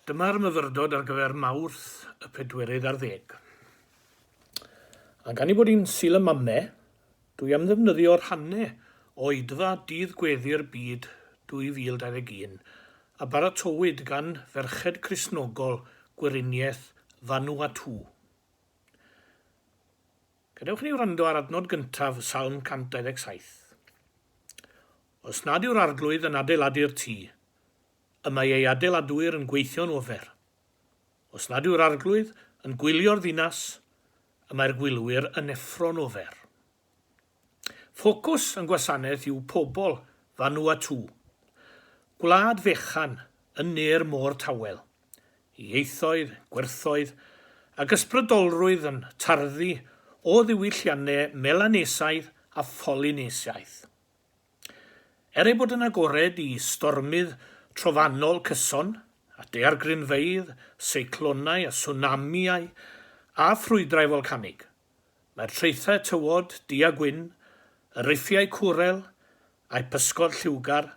Dyma'r myfyrdod ar gyfer Mawrth y pedwerydd ar ddeg. A gan ei bod hi'n Sul y Mame, dwi am ddefnyddio rhannau o oedfa Dydd Gweddi'r Byd 2021 a baratowyd gan Ferched Cristnogol Gweriniaeth Vanuatu. Gadewch i ni wrando ar adnod gyntaf Salm 127. Os nad yw'r Arglwydd yn adeiladu'r tŷ, y mae ei adeiladwyr yn gweithio'n ofer. Os nad yw'r Arglwydd yn gwylio'r ddinas, y mae'r gwylwyr yn effro'n ofer. Ffocws yn gwasanaeth yw pobl Vanuatu, gwlad fechan yn ne'r Môr Tawel. Ieithoedd, gwerthoedd ac ysbrydolrwydd yn tarddu o ddiwylliannau Melanesaidd a Pholynesaidd. Er ei bod yn agored i stormydd trofannol cyson, a daeargrynfeydd, seiclonau a swnamïau, a ffrwydrau folcanig, mae'r traethau tywod du a gwyn, y riffiau cwrel, a'u pysgod lliwgar,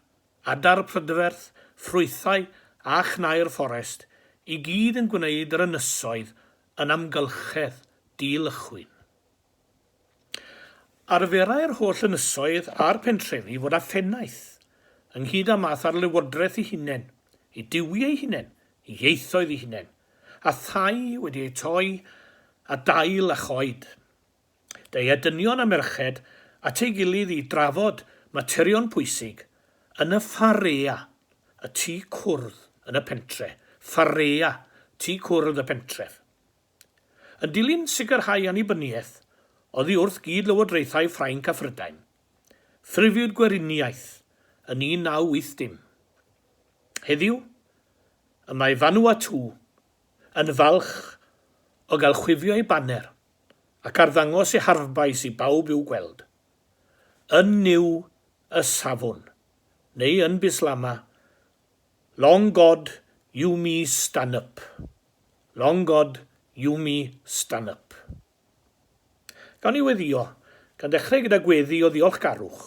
adar prydferth, ffrwythau a chnau'r fforest i gyd yn gwneud yr ynysoedd yn amgylchedd di-lychwyn. Arferai'r holl ynysoedd a'r pentrefi fod â phennaeth, ynghyd â math ar lywodraeth eu hunain, eu duwiau eu hunain, eu ieithoedd eu hunain, a thai wedi eu toi â dail a choed. Deuai dynion a merched at ei gilydd i drafod materion pwysig yn y Farea, y tŷ cwrdd yn y pentre, Farea, tŷ cwrdd y pentref. Yn dilyn sicrhau annibyniaeth oddi wrth gyd-lywodraethau Ffrainc a Phrydain, ffurfiwyd Gweriniaeth yn 1980. Heddiw, y mae Vanuatu yn falch o gael chwifio ei baner ac arddangos ei harfbais i bawb i'w gweld. Yn Nuw y safwn, neu yn Bislama, Long God you me stan up. Long God you me stan up. Gawn ni weddïo, gan ddechrau gyda gweddi o ddiolchgarwch.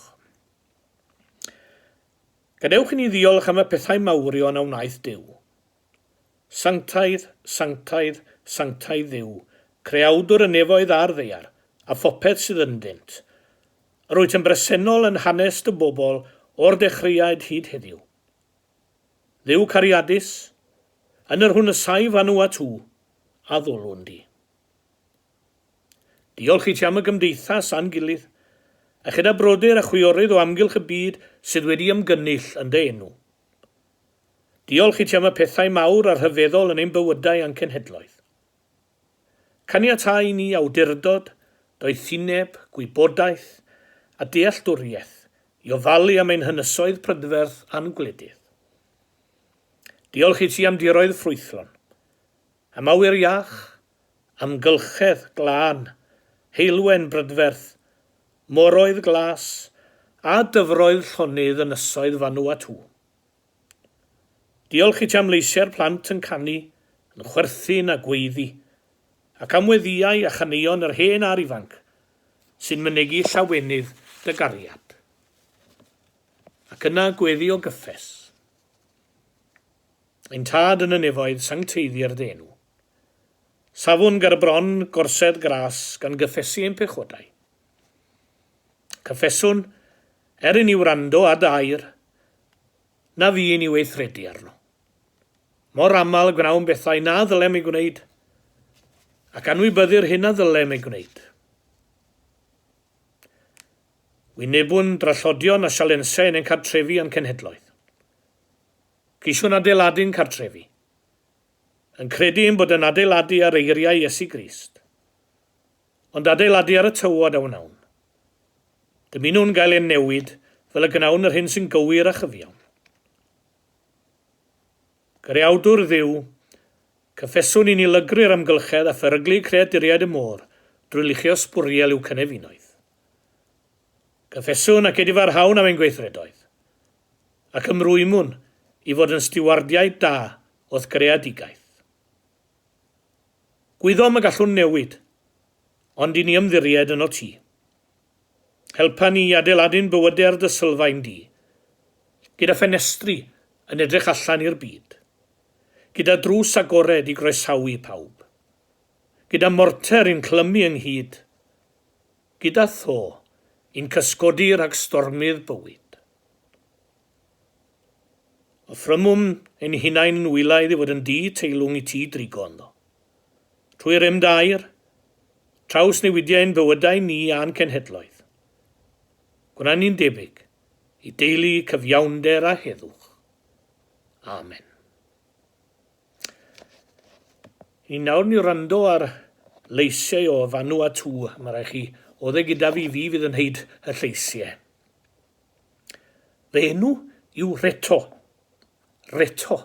Gadewch i ni ddiolch am y pethau mawrion a wnaeth Duw. Sanctaidd, sanctaidd, sanctaidd Dduw, Creawdwr y nefoedd a'r ddaear, a phopeth sydd ynddynt. Yr wyt yn bresennol yn hanes dy bobl o'r dechreuad hyd heddiw. Dduw cariadus, yn yr hwn y saif Vanuatu, addolwn di. Diolch i ti am y gymdeithas a'n gilydd, a chyda brodyr a chwiorydd o amgylch y byd sydd wedi ymgynnull yn dy enw. Diolch i ti am y pethau mawr a rhyfeddol yn ein bywydau a'n cenhedloedd. Caniatâ i ni awdurdod, doethineb, gwybodaeth a dealltwriaeth i ofalu am ein hynysoedd prydferth a'n gwledydd. Diolch i ti am diroedd ffrwythlon, am awyr iach, amgylchedd glân, heulwen brydferth, moroedd glas a dyfroedd llonydd ynysoedd Vanuatu. Diolch i ti am leisiau'r plant yn canu, yn chwerthin a gweiddi, ac am weddïau a chaneuon yr hen a'r ifanc, sy'n mynegi llawenydd dy gariad. Ac yna gweddi o gyffes. Ein Tad yn y nefoedd, sancteiddier dy enw. Safwn ger y bron gorsedd gras gan gyffesu ein pechodau. Cyffeswn, er i ni wrando ar dy air, na fu i ni weithredu arno. Mor aml y gwnawn bethau na ddylem eu gwneud, ac anwybyddu'r hyn a ddylem eu gwneud. Wynebwn drallodion a sialensiau yn ein cartrefi a'n cenhedloedd. Ceisiwn adeiladu'n cartrefi, yn credu ein bod yn adeiladu ar eiriau Iesu Grist. Ond adeiladu ar y tywod a wnawn. Dymunwn gael ein newid fel y gwnawn yr hyn sy'n gywir a chyfiawn. Greawdwr Dduw, cyffeswn i ni lygru'r amgylchedd a pheryglu creaduriaid y môr drwy luchio sbwriel i'w cynefinoedd. Cyffeswn ac edifarhawn am ein gweithredoedd, ac ymrwymwn i fod yn stiwardiaid da o'th greadigaeth. Gwyddom y gallwn newid, ond i ni ymddiried ynot ti. Helpa ni i adeiladu'n bywydau ar dy sylfaen di, gyda ffenestri yn edrych allan i'r byd. Gyda drws agored i groesawu pawb. Gyda morter i'n clymu ynghyd. Gyda tho i'n cysgodi rhag stormydd bywyd. Offrymwn ein hunain yn wylaidd i fod yn dŷ teilwng i ti drigo ynddo. Trwy rym dy air, trawsnewidia ein bywydau ni a'n cenhedloedd. Gwna ni'n debyg i deulu cyfiawnder a heddwch. Amen. Ni nawr ni wrando ar leisiau o Vanuatu, mae rhaid chi, oedd e gyda fi, fi fydd yn heid y lleisiau. Fy enw yw Reto. Reto.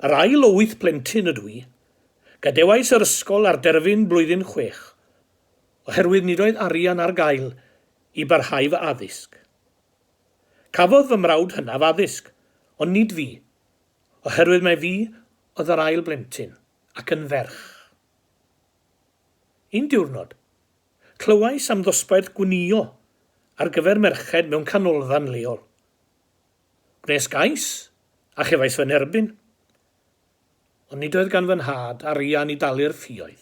Yr ail o wyth plentyn ydw i. Gadewais yr ysgol ar derfyn blwyddyn chwech, oherwydd nid oedd arian ar gael i barhau fy addysg. Cafodd fy mrawd hynaf addysg, ond nid fi, oherwydd mai fi oedd yr ail blentyn, ac yn ferch. Un diwrnod, Clywais am ddosbarth gwnïo ar gyfer merched mewn canolfan leol. Gwnes gais, a chefais fy nerbyn. Ond nid oedd gan fy nhad arian i dalu'r ffioedd.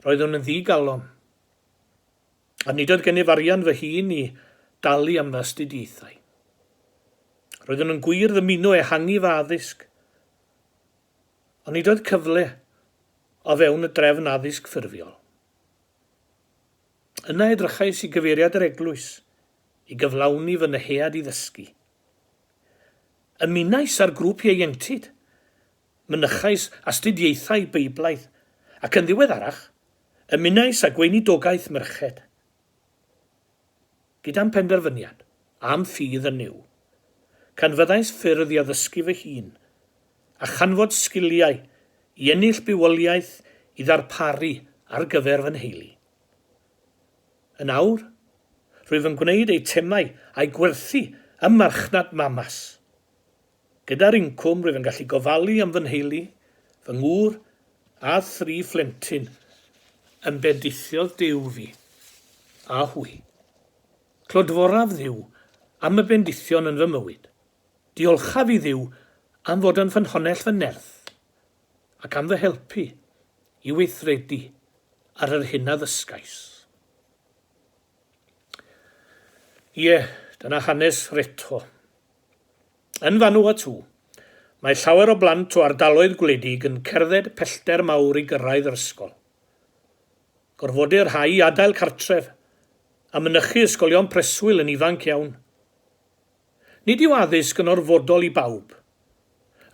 Roeddwn yn ddi-galon, a nid oedd gennyf arian fy hun i dalu am fy astudiaethau. Roeddwn yn gwir ddymuno ehangu fy addysg, ond nid oedd cyfle o fewn y drefn addysg ffurfiol. Yna edrychais i gyfeiriad yr eglwys i gyflawni fy nyhead i ddysgu. Ymunais â'r grŵp ieuenctid, mynychais astudiaethau Beiblaidd ac yn ddiweddarach, ymunais â gweinidogaeth merched. Gyda'm penderfyniad, a'm ffydd yn Nuw, canfyddais ffyrdd i addysgu fy hun, a chanfod sgiliau i ennill bywoliaeth i ddarparu ar gyfer fy nheulu. Yn awr, rwyf yn gwneud eitemau a'u gwerthu ym marchnad Mamas. Gyda'r incwm rwyf yn gallu gofalu am fy nheulu, fy ngŵr a thri phlentyn yn bendithiodd Duw fi a hwy. Clodforaf Dduw am y bendithion yn fy mywyd. Diolchaf i Dduw am fod yn ffynhonnell fy nerth ac am fy helpu i weithredu ar yr hyn a ddysgais. Ie, dyna hanes Reto. Yn Vanuatu, mae llawer o blant o ardaloedd gwledig yn cerdded pellter mawr i gyrraedd yr ysgol. Gorfodir rhai i adael cartref a mynychu ysgolion preswyl yn ifanc iawn. Nid yw addysg yn orfodol i bawb.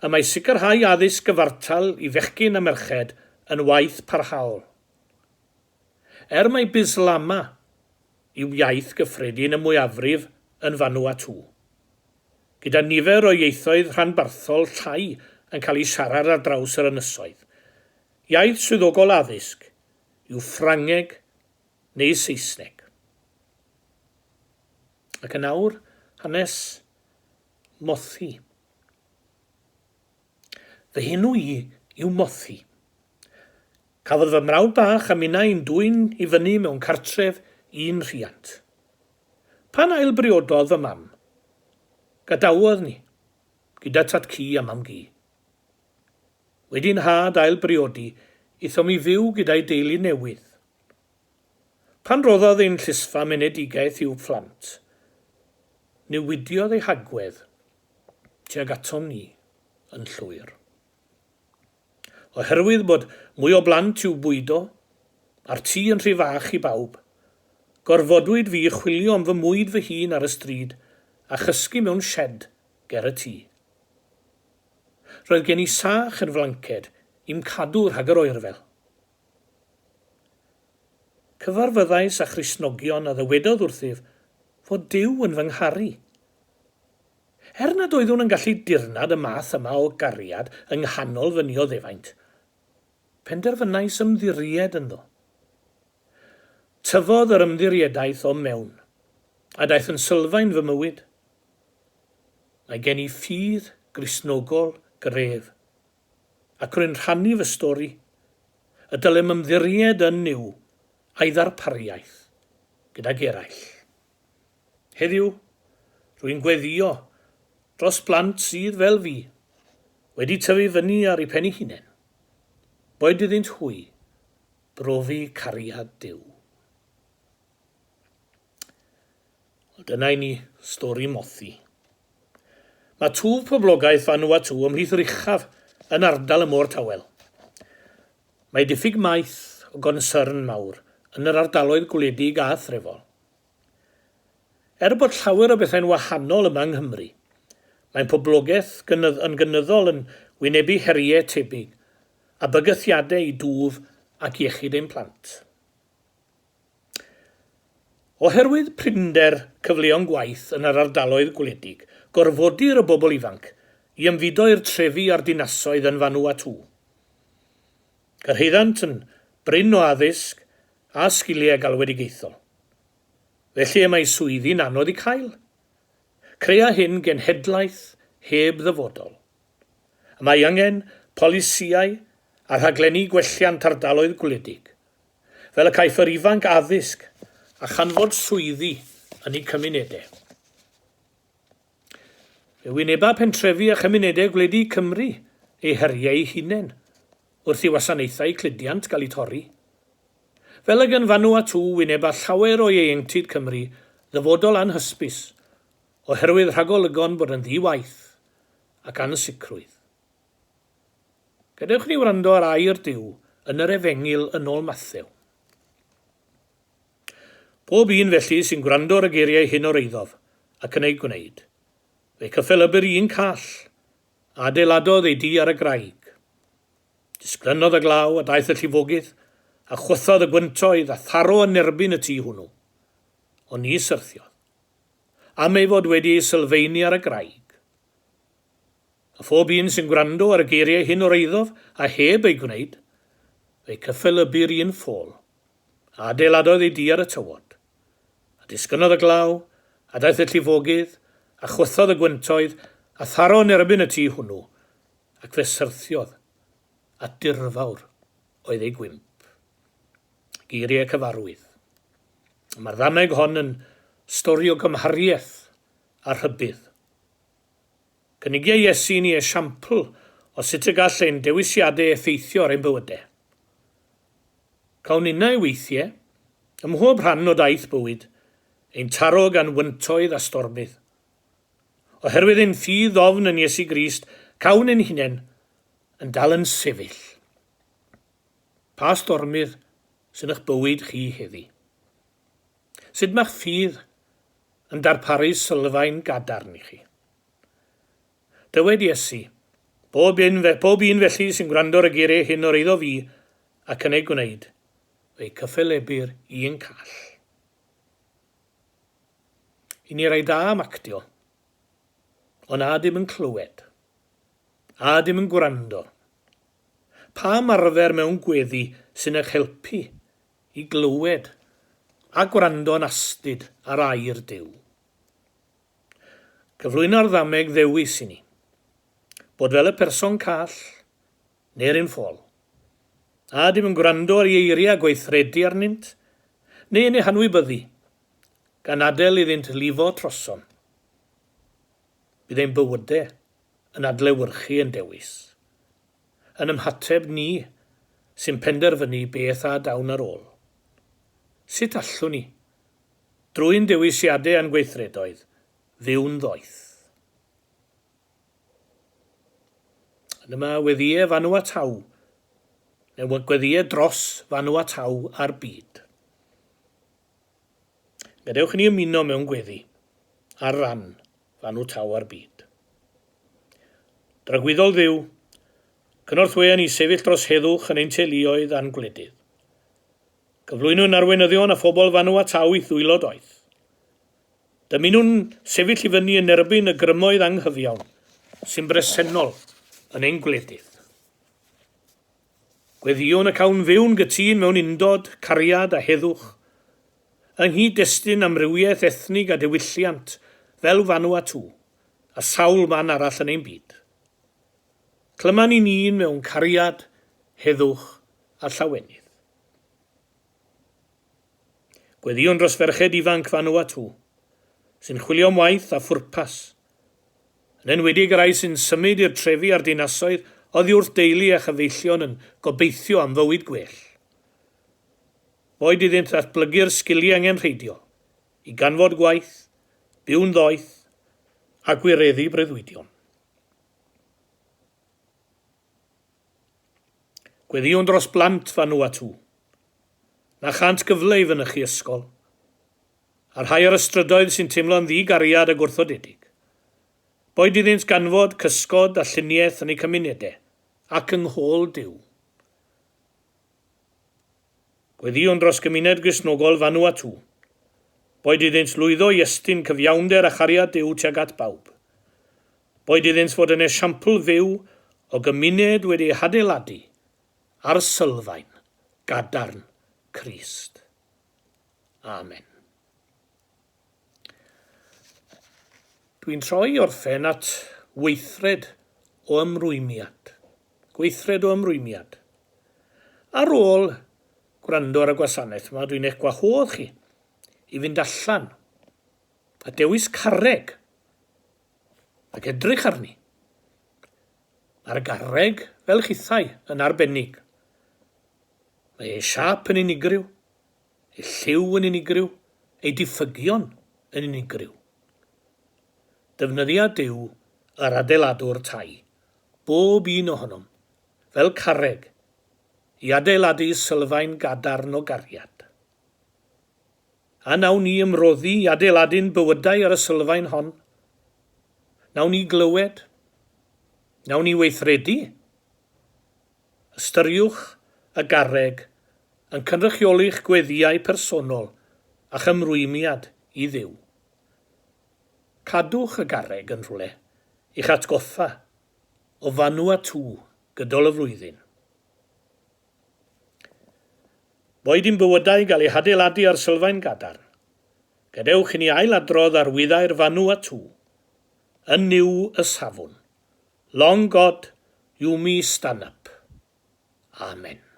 Y mae sicrhau addysg gyfartal i fechgyn a merched yn waith parhaol. Er mai Bislama yw iaith gyffredin y mwyafrif yn Vanuatu, gyda nifer o ieithoedd rhanbarthol llai yn cael eu siarad ar draws yr ynysoedd, iaith swyddogol addysg yw Ffrangeg neu Saesneg. Ac yn awr, hanes Mothi. Fy enw i yw Mothi. Cafodd fy mrawd bach a minnau ein dwyn i fyny mewn cartref un rhiant. Pan ailbriododd fy mam, gadawodd ni, gyda tad-cu a mam-gu. Wedi 'nhad ailbriodi, aethom i fyw gyda'i deulu newydd. Pan roddodd ein llysfam enedigaeth i'w phlant, newidiodd ei hagwedd tuag atom ni yn llwyr. Oherwydd bod mwy o blant i'w bwydo, a'r tŷ yn rhy fach i bawb, gorfodwyd fi i chwilio am fy mwyd fy hun ar y stryd a chysgu mewn sied ger y tŷ. Roedd gen i sach yn flanced i'm cadw rhag yr oerfel. Cyfarfyddais â Christnogion a ddywedodd wrthyf fod Duw yn fy ngharu. Er nad oeddwn yn gallu dirnad y math yma o gariad yng nghanol fy nioddefaint, penderfynais ymddiried ynddo. Tyfodd yr ymddiriedaeth o'm mewn, a daeth yn sylfaen fy mywyd. Mae gen i ffydd Gristnogol gref. ac rwy'n rhannu fy stori, y dylem ymddiried yn Nuw a'i ddarpariaeth gydag eraill. Heddiw, rwy'n gweddïo dros blant sydd fel fi, wedi tyfu fyny ar eu pen eu hunain, boed iddynt hwy brofi cariad Duw. Wel, dyna i ni stori Mothi. Mae twf poblogaeth Vanuatu ymhlith yr uchaf yn ardal y Môr Tawel. Mae diffyg maeth o gonsyrn mawr yn yr ardaloedd gwledig a threfol. Er bod llawer o bethau'n wahanol yma yng Nghymru, mae'n poblogaeth gynydd yn gynyddol yn wynebu heriau tebyg a bygythiadau i dwf ac iechyd ein plant. Oherwydd prinder cyfleon gwaith yn yr ardaloedd gwledig, gorfodir y bobl ifanc i ymfudo i'r trefi a'r dinasoedd yn Vanuatu. Cyrhaeddant yn brin o addysg a sgiliau galwedigaethol. Felly y mae swyddi'n anodd i cael. Crea hyn genhedlaeth heb ddyfodol. Y mae angen polisïau a rhaglenni gwelliant ardaloedd gwledig, fel y caiff yr ifanc addysg a chanfod swyddi yn eu cymunedau. Fe wyneba pentrefi a chymunedau gwledig Cymru eu heriau eu hunain wrth i wasanaethau cludiant gael eu torri. Fel y gan Vanuatu wyneba llawer o ieuenctid Cymru ddyfodol anhysbys oherwydd rhagolygon bod yn ddi-waith ac ansicrwydd. Gadewch i ni wrando ar air Duw yn yr Efengyl yn ôl Mathew. Pob un felly sy'n gwrando ar y geiriau hyn o'r eiddof ac yn eu gwneud, fe'i cyffelybu'r un call a adeiladodd ei dŷ ar y graig. Disgynnodd y glaw, a daeth y llifogydd, a chwythodd y gwyntoedd, a tharo yn erbyn y tŷ hwnnw. Ond ni syrthiodd, am ei fod wedi ei sylfaenu ar y graig. A phob un sy'n gwrando ar y geiriau hyn o'r eiddof, a heb eu gwneud, fe'i cyffelybu'r un ffôl, a adeiladodd ei dŷ ar y tywod. A disgynnodd y glaw, a daeth y llifogydd, a chwythodd y gwyntoedd, a tharo yn erbyn y tŷ hwnnw, ac fe syrthiodd, a dirfawr oedd ei gwymp. Geiriau cyfarwydd. Mae'r ddameg hon yn stori o gymhariaeth a rhybudd. Cynigia Iesu i ni esiampl o sut y gall ein dewisiadau effeithio ar ein bywydau. Cawn ninnau weithiau, ym mhob rhan o daith bywyd, ein taro gan wyntoedd a stormydd. Oherwydd ein ffydd ddofn yn Iesu Grist, cawn ein hunain yn dal yn sefyll. Pa stormydd sy'n eich bywyd chi heddi? Sut mae'ch ffydd yn darparu sylfaen gadarn i chi? Dywed Iesu, Bob un, pob un felly sy'n gwrando ar y geiriau hyn o'r eiddo fi ac yn eu gwneud, fe'i cyffelybu'r un call. I ni rai da am actio, ond a dim yn clywed, a dim yn gwrando. Pa ymarfer mewn gweddi sy'n eich helpu i glywed a gwrando'n astud ar air Duw? Cyflwyno'r ddameg ddewis i ni. Bod fel y person call, neu'r un ffôl. A ydym yn gwrando ar ei eiriau a gweithredu arnynt, neu yn eu hanwybyddu, gan adael iddynt lifo trosom? Bydd ein bywydau yn adlewyrchu ein dewis, yn ymhateb ni sy'n penderfynu beth a adawn ar ôl. Sut allwn ni Drwy'n dewisiadau a'n gweithredoedd, fyw'n ddoeth. Yn yma weddïau Vanuatau, neu gweddïau dros Vanuatau a'r byd. Gadewch i ni ymuno mewn gweddi ar ran Vanuatau a'r byd. Dragwyddol Dduw, cynorthwya ni sefyll dros heddwch yn ein teuluoedd a'n gwledydd. Cyflwynwn arweinyddion a phobl Vanuatau i'th ddwylo doeth. Dymunwn sefyll i fyny yn erbyn y grymoedd anghyfiawn sy'n bresennol yn ein gwledydd. Gweddïwn y cawn fyw'n gytûn mewn undod, cariad a heddwch, yng nghyd-destun amrywiaeth ethnig a diwylliant fel Vanuatu a sawl man arall yn ein byd. Clyma ni'n un mewn cariad, heddwch a llawenydd. Gweddïwn dros ferched ifanc Vanuatu, sy'n chwilio am waith a phwrpas. Yn enwedig y rhai sy'n symud i'r trefi a'r dinasoedd oddi wrth deulu a chyfeillion yn gobeithio am fywyd gwell. Boed iddynt ddatblygu'r sgiliau angenrheidiol i ganfod gwaith, byw'n ddoeth, a gwireddu breuddwydion. Gweddïwn dros blant Vanuatu, na chânt gyfle i fynychu ysgol, a'r rhai ar y strydoedd sy'n teimlo'n ddi-gariad a gwrthodedig. Boed iddynt ganfod cysgod a lluniaeth yn eu cymunedau ac yng nghôl Duw. Gweddïwn dros gymuned Gristnogol Vanuatu. Boed iddynt lwyddo i estyn cyfiawnder a chariad Duw tuag at bawb. Boed iddynt fod yn esiampl fyw o gymuned wedi ei hadeiladu ar sylfaen gadarn Crist. Amen. Dwi'n troi i orffen at weithred o ymrwymiad. Gweithred o ymrwymiad. Ar ôl gwrando ar y gwasanaeth yma, dwi'n eich gwahodd chi i fynd allan a dewis carreg ac edrych arni. Mae'r garreg, fel chithau, yn arbennig. Mae ei siâp yn unigryw, ei lliw yn unigryw, ei diffygion yn unigryw. Defnyddia Duw yr adeiladwr tai, bob un ohonom, fel carreg, i adeiladu sylfaen gadarn o gariad. A wnawn ni ymroddi i adeiladu'n bywydau ar y sylfaen hon? Wnawn ni glywed? Wnawn ni weithredu? Ystyriwch y garreg yn cynrychioli'ch gweddïau personol a'ch ymrwymiad i Dduw. Cadwch y garreg yn rhywle i'ch atgoffa o Vanuatu gydol y flwyddyn. Boed i'n bywydau gael eu hadeiladu ar sylfaen gadarn, gadewch i ni ail-adrodd arwyddau'r Vanuatu, Yn Nuw y safwn. Long God, you me stan up. Amen.